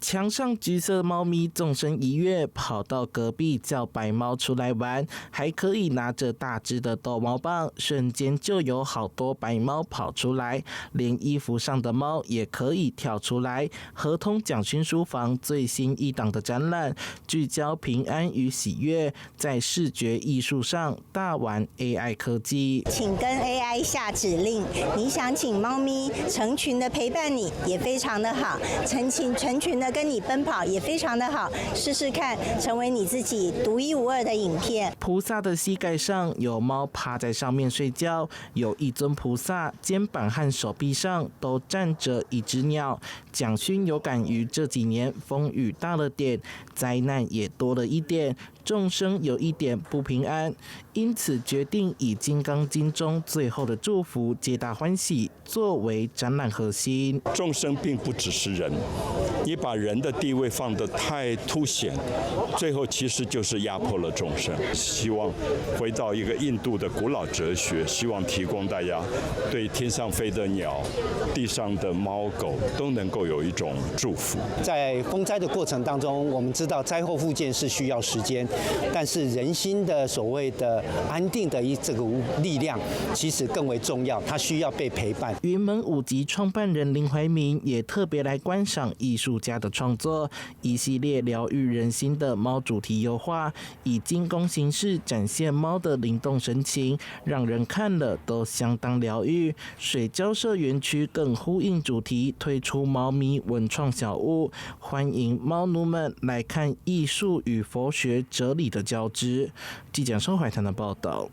牆上橘色貓咪縱身一躍，跑到隔壁叫白貓出來玩，還可以拿着大隻的逗貓棒，瞬間就有好多白貓跑出來，連衣服上的貓也可以跳出來。合通蔣勳書房最新一檔的展覽，聚焦平安與喜悅，在視覺藝術上大玩 AI 科技。請跟 AI 下指令，你想請貓咪成群的陪伴你，也非常的好，成群成群的跟你奔跑也非常的好，試試看，成為你自己獨一無二的影片。菩薩的膝蓋上有貓趴在上面睡覺，有一尊菩薩肩膀和手臂上都站着一隻鳥。蔣勳有感於這幾年風雨大了點，災難也多了一點，眾生有一點不平安，因此決定以《金剛經》中最後的祝福“皆大歡喜”作為展覽核心。眾生並不只是人，你把人的地位放得太凸顯，最後其實就是壓迫了眾生。希望回到一個印度的古老哲學，希望提供大家對天上飛的鳥、地上的貓狗都能夠有一種祝福。在風災的過程當中，我們知道災後復建是需要時間，但是人心的所謂的安定的一這個力量，其實更為重要，它需要被陪伴。雲門舞集創辦人林懷民也特別來觀賞藝術家的創作，一系列療癒人心的貓主題油畫，以金工形式展現貓的靈動神情，讓人看了都相當療癒。水交社園區更呼應主題，推出貓咪文創小物，歡迎貓奴們來看藝術與佛學哲理的交織。記者收懷談的報道。